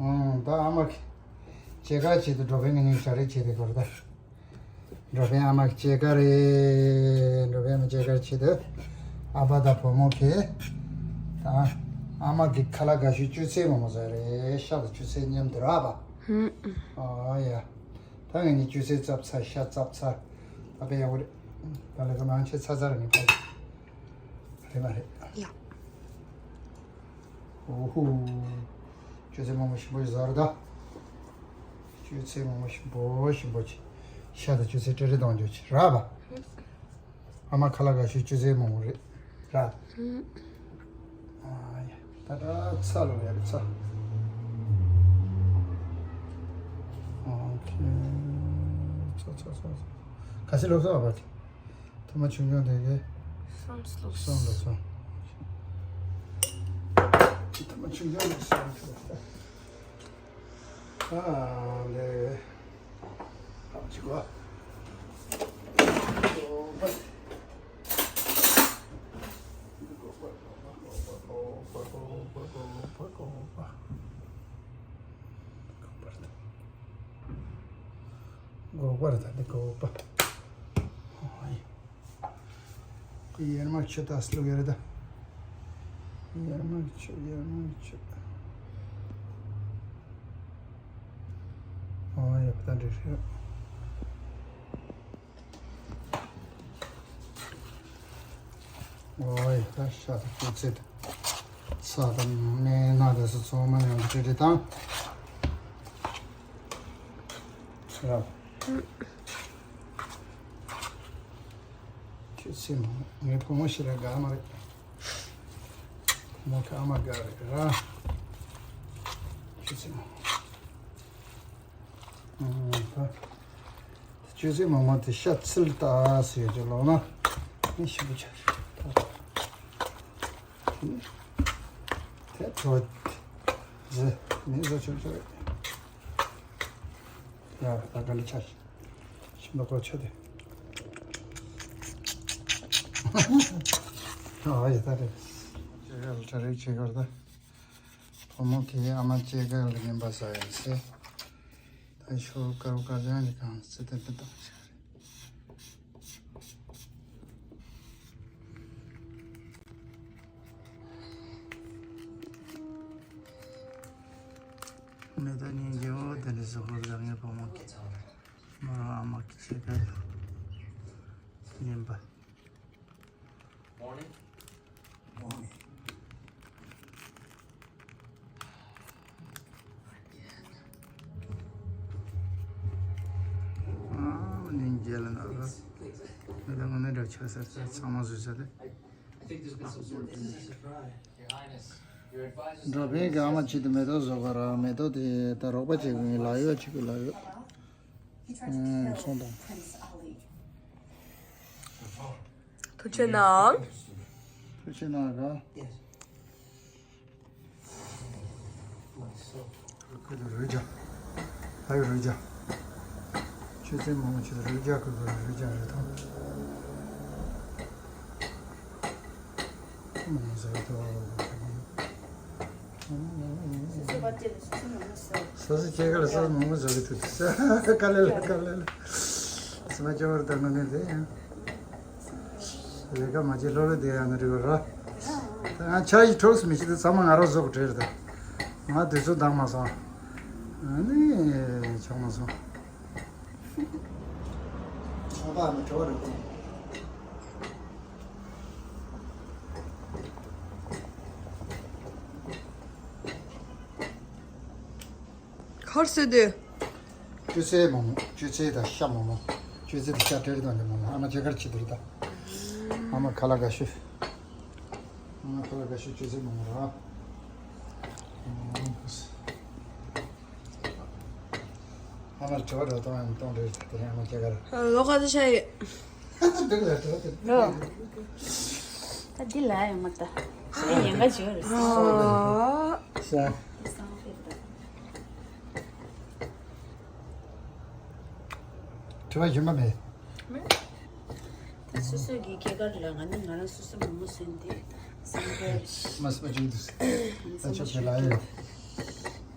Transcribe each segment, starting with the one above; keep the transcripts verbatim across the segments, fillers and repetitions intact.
ཨང་། ད་ཨ་མ་གི་སྐྱེས་སྐར་ཆེད་དུ་འགྲོ་ཕན་གི་ཉིན་གྲ་སྒྲིག་བྱེད་དེ་གོ་རེད་ད། འགྲོ་ཕན་ཨ་མ་གི་སྐྱེས་སྐར་རེད། འགྲོ་ཕན་ཨ་མ་སྐྱེས་སྐར་ཆེད་དུ་ཨ་ཕ་དང་བུ་མོ་གི་ད་ཨ་མ་གི་ཁ་ལག་དགའ་ཤོས་སྐྱོ་ཚལ་མོག་མོག་ཟ་རེད། ཤ་དང་སྐྱོ་ཚལ་མཉམ་དུ་རག་པ། ཨ་ཡ། ད་ངེད་གཉིས་སྐྱོ་ཚལ་བཙབ་ཚར། ཤ་བཙབ་ཚར། ད་དཔེ་ཡག་པོ་རེད། ད་ལས་ཀ་མང་ཆེ་ཚར་ཚར་རེད། ངས་ཕ་རེད་མ་རེད། ཡ། ཨོ་ཧུ། སྐྱོ་ཚལ་མོག་མོག་ཞིམ་པོ་ཞིག་ཟ་རོགས་ད། སྐྱོ་ཚལ་མོག་མོག་ཞིམ་པོ་ཞིམ་པོ་ཅིག་ཤ་དང་སྐྱོ་ཚལ་ཀྲེ་ཀྲེ་གཏོང་རྒྱུ་ཅིག་རག་པ། ཨ་མ་ཁ་ལག་དགའ་ཤོས་སྐྱོ་ཚལ་མོག་མོག་རེད་ར། ཨ་ཡ། ད་ད་ཚ་ལོ་ཡ་རེད་ཚ། ཨོ་ཁེ། ཚ་ཚ་ཚ་ཚ། ག་ཚོད་ལོག་སོང་ཨ་ཕ་གི། ཐུར་མ་ཆུང་ཆུང་དེ་གི། གསུམ་ལོག་གསུམ་ལོག་སོང་། ཐུར་མ་ཆུང་ཆུང་ལོག་སོང་། ཨ་ལེ། ཨ་ཅི་གོ། སྒོག་པར་ད་འདི་སྒོག་པ། ཨོ་ཡ། ཡར་མར་ཆུ་ཏག་སློག་ཡ་རེད་ད། ཡར་མར་ཆུ། ཡར་མར་ཆུ། ཨོ་ཡ། ཕ་ད་འདྲ་རེད། ཨོ་ཡ། ད་ཤ་དང་སྐྱོ་ཚལ་དང་ཚྭ་དང་སྨན་སྣ་དེ་ཚོ་ཚང་མ་མཉམ་དུ་ཀྲིག་ཀྲིག་བཏང་། ར། ཁྱོད་ཚེ་མ་ངའི་བུ་མོ་ཞིག་ལ་དགའ་མ་རེད། བུ་མོ་ཁ་མ་དགའ་རེད་ར། ཁྱོད་ཚེ་མ་ཨང་། ད་ཁྱོད་ཚེ་མ་མ་དེ་ཤ་ཚིལ་ལྟ་ཟེར་གྱི་ལོག་ན་མི་ཞིག་བུ་ཆ་དེ་གྲོ་ཟེ་མི་བཟོ་ཆོག་ཆོག་རེད། ཡ་ད་ག་ལ་ཆ་ཤིང་ལ་གོ་ཆ་དེ། ཨ་ཡ་ད་རེད། ཅེ་ག་ལ་ད་རེད། ཅེ་ག་ལ་ད་བུ་མོ་གིས་ཨ་མ་ཅེ་ག་ལ་ཉན་པ་ཟ་ཡ་ཟེ། ད་ཤོ་དཀར་པོ་དཀར་རྐྱང་གི་གང་ཟེ་དེ་འདི་བཏང་ཆ་རེད། མེ་ཏོག་སྙིང་རྗེ་བོ་དེ་འདྲ་བཟོ་དགོས་རེད། ངའི་བུ་མོ་གིས་མོ་རང་ཨ་མ་གི་ཆེད་དུ་ཉན་པ། ཨ་ནི་རྒྱལ་ལ་ན་ར། ང་དང་ང་ནི་འདྲ་ཆགས་ས་ཚང་མ་བཟོས་ས་དེ། འགྲོ་ཕན་གྱི་ཨ་མ་ཆེད་དུ་མེ་ཏོག་བཟོ་ག་ར། མེ་ཏོག་དེ་ད་རོགས་པ་བྱེད་གི་ངའི་ལག་གཡོག་བྱེད་གི་ལག་གཡོག་ཨང་། ཚོང་དང་། ཐུགས་རྗེ་གནང་། ཐུགས་རྗེ་གནང་ག་ཁོས་དེ་རོལ་རྒྱག་ད་ཡོད་རོལ་རྒྱག་ཆུ་ཚན་མང་པོ་ཆེ་དེ་རོལ་རྒྱག་ཁོས་ཁོས་རོལ་རྒྱག་རེད་དང་། མང་ཟེར་དོ། སོ་སོ་སྐྱེས་སྐར་ལ་སོ་སོ་མང་པོ་བཟོ་གི་འདུག་དཀའ་ལས་ལ་དཀའ་ལས་ལ། སེམས་པ་སྐྱོ་བོར་བཏང་ནས་དེ་ཡང་། ལས་ཀ་མ་བྱེད་ལྷོད་ལྷོད་བསྡད་ཡག་ནི་འགྲིག་གི་རེད། ད་ང་ཆ་ཞིག་འཕྲོག་སུ་མི་ཤེས་དུས་ཚང་མ་ང་རང་བཟོ་དགོས་བྲེལ་རེད་ད། ང་དུས་ཚོད་འདང་མ་སོང་། ཨ་ནི་ཆོག་མ་སོང་། ཁང་པ་ནི་བྲོ་བ་རེད། ཁར་སེ་དེ། ཅུ་ཚེ་མོ་མོ། ཅུ་ཚེ་དང་ཤ་མོ་མོ། ཅུ་ཚེ་དང་ཤ་ཏྲེ་རེ་དང་ནི་མོ་མོ། ཨ་མ་ཅེ་གར་ཆི་དེ་རེད་ད། ཨ་མ་ཁ་ལག་དགའ་ཤོས། ཨ་མ་ཁ་ལག་དགའ་ཤོས་ཅུ་ཚེ་མོ་མོ་ར། ཨ་མ་དྲི་བ་ར་གཏོང་ཡང་གཏོང་རེད་དེ་ཨ་མ་ཅེ་གར། ལོ་ག་ཚོད་ཆགས་ཡོད། འདུག་ལ་འགྲོ་དེ། ད་འདི་ལ་ཡོང་མ་ད། ཨེ་ཉེན་ཁ་བྱོས་རེད། ས། དྲི་བ་ཞུ་མ་མེད། ད་སོ་སོ་གི་སྐྱེས་སྐར་ལ་ང་ནི་ང་རང་སོ་སོ་མོ་མོ་སོན་ཏེ་བསམ་པའི། མ་སོ་ཅིག་འདུག་ད་ཆོག་གི་ལ་ཡོད།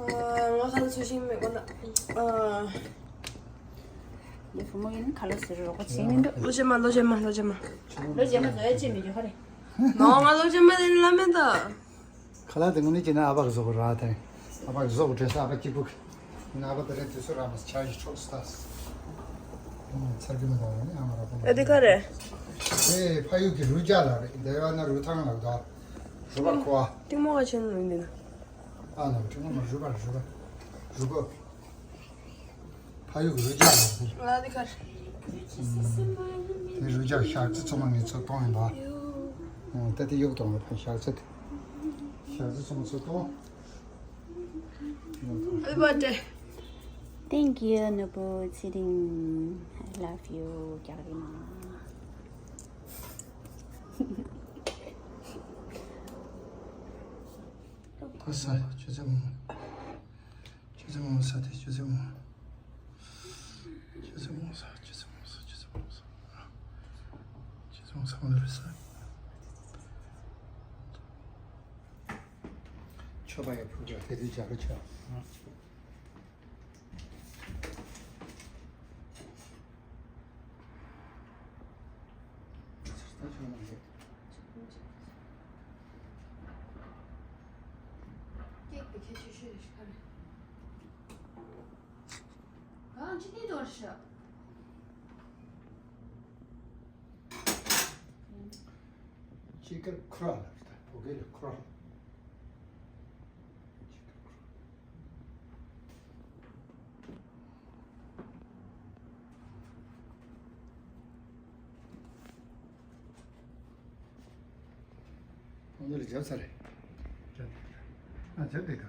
ཨ་ ང་ཁ་ལག་ཚོ་ཞིག་མེད་གོ་ན། ཨ། ངའི་བུ་མོ་ཡིན་ཁ་ལག་ཟེར་རོགས་པ་བྱེད་མི་འདུག་ལོ་ཆེན་མ་ལོ་ཆེན་མ་ལོ་ཆེན་མ། ལོ་ཆེན་མ་བཟོ་ཡ་ཅི་མི་འདུག་ཧ་རེ། ནོ་ང་ལོ་ཆེན་མ་དེ་ལ་མེད་ད། ཁ་ལག་དེ་དངོས་གནས་བྱས་ན་ཨ་ཕ་གི་བཟོ་དགོས་ར་དེ། ཨ་ཕ་གི་བཟོ་དགོས་དྲན་ས་ཨ་ཕ་སྐྱིད་པོ་གི། ཡིན་ན་ཨ་ཕ་དེ་རིང་དུས་ཚོད་རག་མ་སོང་ཆ་ཞིག་འཕྲོག་སོང་ད། ཨ་ཚར་གི་མི་འདུག་ཨ་ནི་ཨ་མ་ར་པོ་མ། ཨ་དེ་ག་རེད། དེ་ཕ་ཡུལ་གི་རུས་རྒྱ་ལ་རེད། འདི་ཡོད་ན་རུས་ཐང་ལ་འདུག་རུས་པ་ཁོ་བ། གཏིང་མོ་ག་ཆེན་ནོ་འདི་ན། ཨ་ནོ་གཏིང་མོ་མ་རུས་པ་རུས་པ། རུས་པ། ཕ་ཡུལ་རུས་རྒྱ་ལ་རེད། ཨ་དེ་ག་རེད། དེ་རུས་རྒྱ་ཞག་རྩི་ཚང་མ་ངས་ཚོ་གཏོང་ཡིན་པ། ཨོ་ད་དེ་གཡུག་གཏོང་བ་ཕ་ཞག་རྩི་དེ། ཞག་རྩི་ཚང་མ་ཚོ་གཏོང་། Happy birthday. Thank you, ནོར་བུ་ཚེ་རིང་། I love you རྒྱག་རེད་མ། ཁོ་ས་ཆུ་ཚོད་མོ། ཆུ་ཚོད་མོ་ས་དེ་ཆུ་ཚོད་མོ། ཆུ་ཚོད་མོ་ས་ཆུ་ཚོད་མོ་ས་ཆུ་ཚོད་མོ་ས། ཆུ་ཚོད་མོ་ས་མ་ལུས་ས། ཆོས་པ་ཡ་ཕུག་ཆོས་དེ་དུས་བྱ་རུ་ཆོས། ད་ཆོས་མ་རེད། ཀེག་དེ་ཁྱད་ཆོས་ཤོས་རེད་ཤག་རེད། གང་ཅི་ནི་དོར་ཤག་ཅི་ཀར་ཁུ་ར་ལ་རེད་ད་བོད་སྐད་ལ་ཁུ་ར། འདི་ལ་རྒྱབ་ཚར་རེད། ཨ་རྒྱབ་དེ་ག་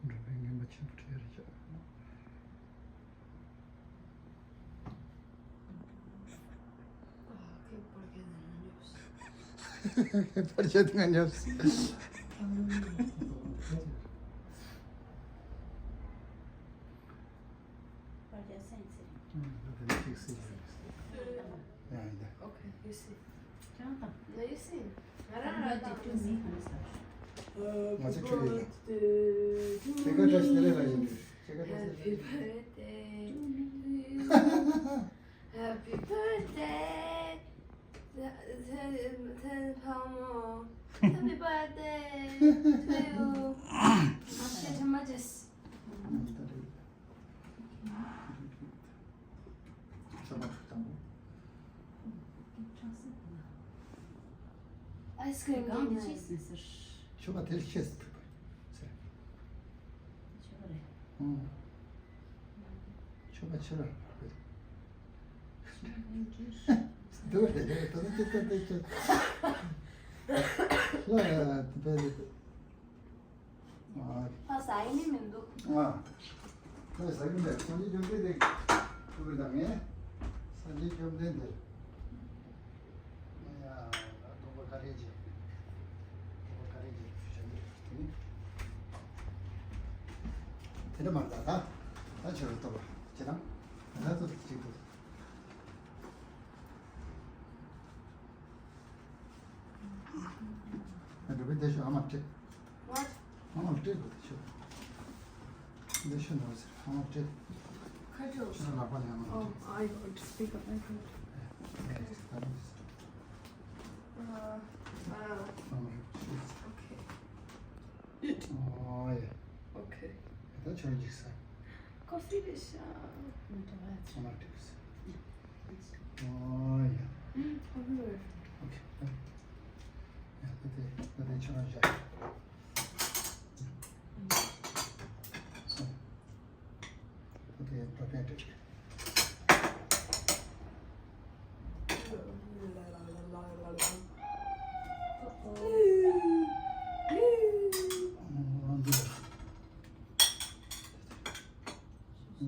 འགྲོ་བའི་ངན་པ་ཆེན་པོ་བྲལ་རེ་བྱ། ཁྱེད་པར་ཁྱེད་ང་ཉོབ། ཁྱེད་པར་ཁྱེད་ང་ཉོབ། པར་ཁྱེད་སེམས་ཚེ། ཨུམ། ད་དེ་ནས་ཅིག་སྲིད་ཡོད། ཡ་ཡ། Okay, you see. ཅང་དང་། No, you see. ང་རང་རང་དང་། ང་ཚོ་ཁྲུས་ཡིན། ཁྱེད་ཀ་བཀྲ་ཤིས་བདེ་ལེགས་ལ་ཡིན། ཁྱེད་ཀ་བཀྲ་ཤིས་བདེ་ལེགས། Happy birthday to you. Happy birthday. Happy birthday to you. ཨུམ། ཨ་ཤེ་ཐ་མ་ཅེས། Ice cream གང་དེ་ཅི་ཟེར་ཟེར། ཆོ་ག་དེར་ཤེས་སུ་ཕུད་པ་ཟེར། ཆོ་ག་རེད། ཨང་། ཆོ་ག་ཆེ་ར་ཕུད། འདི་བ་དེ་དེ་དེ་དེ་དེ་དེ་ལ་དེ་དེ། ཨ། ད་ཟ་ཡི་ནི་མི་འདུག་ཨ། ད་ཟ་གི་མེད། སངས་རྒྱས་བཅོམ་ལྡན་འདས་ཐུག་གི་དང་ངས། སངས་རྒྱས་བཅོམ་ལྡན་འདས། ཨ་ཡ། སྡོམ་པ་ག་རེ་བྱེད། སྡོམ་པ་ག་རེ་བྱེད་ཞུ་བྱ་འདི་དེ་ནི། དེ་འདྲ་མ་རེད་ད། ད་ད་ཁྱེད་རང་སྡོམ་པ་ཁྱེད་རང་། ད་ད་ཚོ་གཅིག་ཏུ། འགྲོ་བའི་བདེ་ཤོག་ཨ་མ་སྤྲད། What? ཨ་མ་སྤྲད་དགོས་བདེ་ཤོག་བདེ་ཤོག་ནོར་ཟེར་ཨ་མ་སྤྲད། ཁ་ཁྲོ། ཁྱོད་ལག་པ་ལ་ཨ་མ་སྤྲད། Oh, I got to speak up, I got to. ཨ་མ་སྤྲད། Okay. ཨོ་ཡ། Okay. ད་ཁྱོད་འཇིགས་ས། Coffee རེད་ཤག་མི་འདྲ་བ། ཨ་མ་སྤྲད། ཨོ་ཡ། ཨུམ། ཨོ་ཡ། Okay. ཡ་ད་དེ་ད་དེ་ཁྱོད་རང་བཞག་ད་དེ་ད་དེ་འགྲོ་མཁན་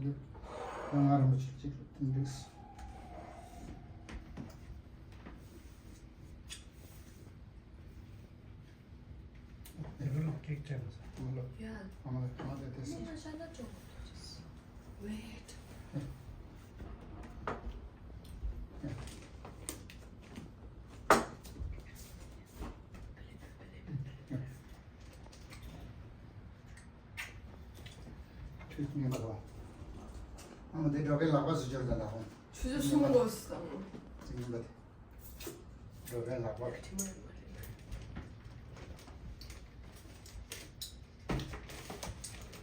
འགྲིག་ང་རང་ཅིག་ཅིག་ཏིང་ཏིང་། ལེ་བེལ་ལོག་ཀིག་བྱས་མ་སོང་། ཨ་ལོ། ཡ། ཨ་མ་ལོ། ཨ་མ་ལོ། དེ་སོང་། མིན་ན་ཤ་ན་ཅོག་གོ་ཐུག་ཅིས། Wait. ཁྱོད་ངན་པ་རེད་པ། ཨ་མ་དེ་འགྲོ་མཁན་ལག་པ་བཟོ་སྦྱོར་ལ་ལག་པ། ཆུ་ཚོད་གསུམ་འགོར་སོང་། ངན་པ་དེ། འགྲོ་མཁན་ལག་པ།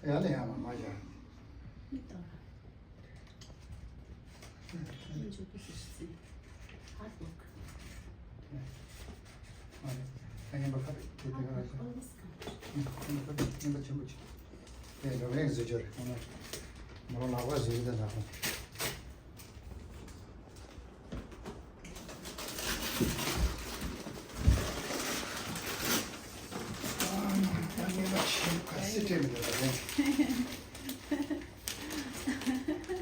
ཡ་ནས་ཡང་མ་མ་བཞག Hard work. ཨ་ནི་ཨ་ངན་པ་ཁ་དེ་དེ་ག་རེ་ཞིག་ཨ་ངན་པ་ཆེན་པོ་ཅིག་དེ་འགྲོ་མཁན་བཟོ་སྦྱོར་རེད། ཁོང་མོ་ལག་པ་བཟོ་རེད་ད་ལག་པ། ཨ་ངན་པ་ཆེན་པོ་ཁ་སི་ཁྲེ་མི་འདུག་ད་དེ།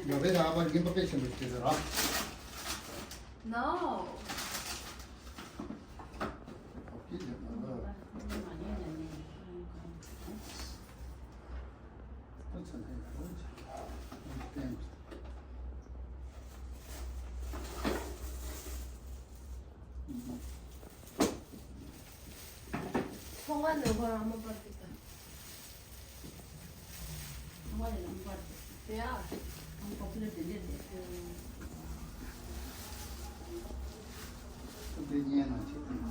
ཡོ་བེ་ར་བ་རིན་པོ་ཆེ་ཆེན་པོ་ཞིག་རེད་ར། No. ཚོང་ཁང་ནས་ཁོ་རང་མ་པར་དེ་ད། ཁང་པ་ལ་ལམ་བར་དུ། དེ་ཡ། ཁང་པ་པུ་ལ་དེ་འདྲས་རེད། དེ་ཉན་ན་ཆེ་གི། ཨ་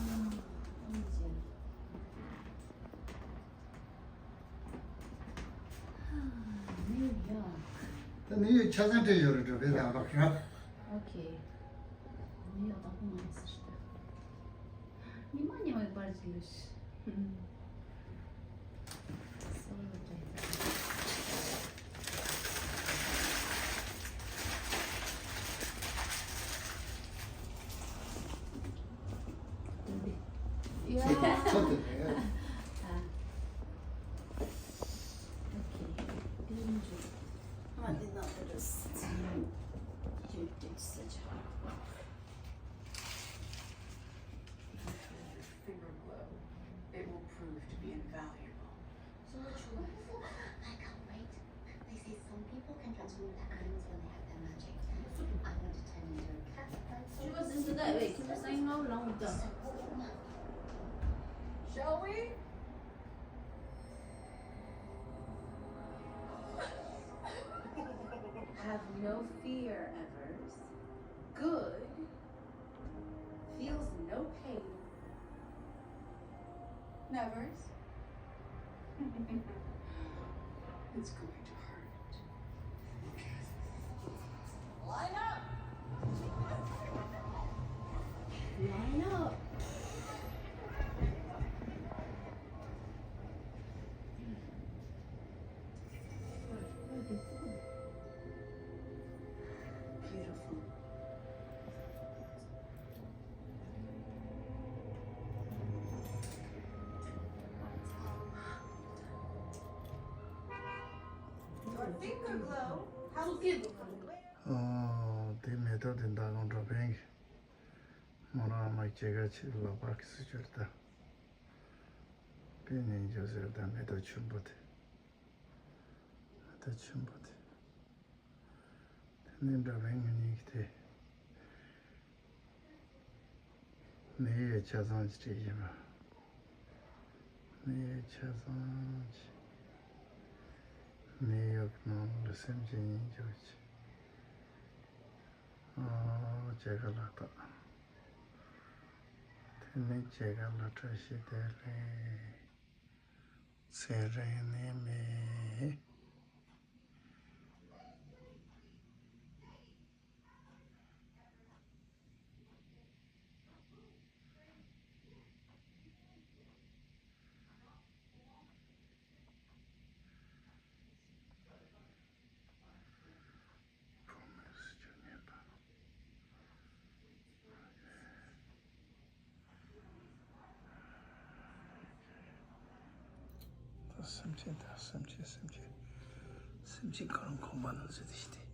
ནི་ཡ། ད་ནི་ཡོད་ཆ་ཚང་སྤྲད་ཡོད་རེད་འགྲོ་བས་ལ་རོགས་ཤོག་ཨོ་ཁེ། ནི་ཡོད་དང་པོ་ང་ཟེར་ཏེ། ཉི་མ་ཉི་མའི་བར་གྱི་ལུས། Yeah. Okay. Thank you. I did not notice. You did such hard work. Finger glow. It will prove to be invaluable. So much wonderful. I can't wait. They say some people can transform into animals when they have their magic. I want to turn into a cat. She was into that way. Can you say no? Long done. Shall we? Have no fear, Evers. Good feels no pain. Nevers. It's going to hurt. Line up! Line up! Beautiful. Your finger glow helps you. ཨོ། དེ་མེ་ཏོག་དེ་འདྲ་ལོང་འགྲོ་ཕན་གི། མོ་རང་མ་སྐྱེས་ཀ་ཆེ་ལག་པ་གི་སུ་ཅོར་ད། དཔེ་ཉིན་ཅོ་ཟེར་ད་མེ་ཏོག་ཆུན་པོ་དེ། མེ་ཏོག་ཆུན་པོ་དེ། དེ་ནས་འདྲ་བའི་ངོས་ནས་དེ། ནི་ཡོད་ཆ་ཚང་ཅི་བྲིས་ཡིན་པ། ནི་ཡོད་ཆ་ཚང་ཅི། ནི་ཡོད་ནང་ལ་སེམས་ཅན་ཡིན་འཇོག་ཅི། ཨོ་ཇེ་ག་ལ་ཏག་དེ་ནི་ཇེ་ག་ལ་བཀྲ་ཤིས་བདེ་ལེགས། ཚེ་རིང་ནི་མེད། སེམས་ཅན་དང་སེམས་ཅན་སེམས་ཅན། སེམས་ཅན་གང་རུང་ཁང་པ་ནང་ཟེར་དེ་ཞིག་སྟེ།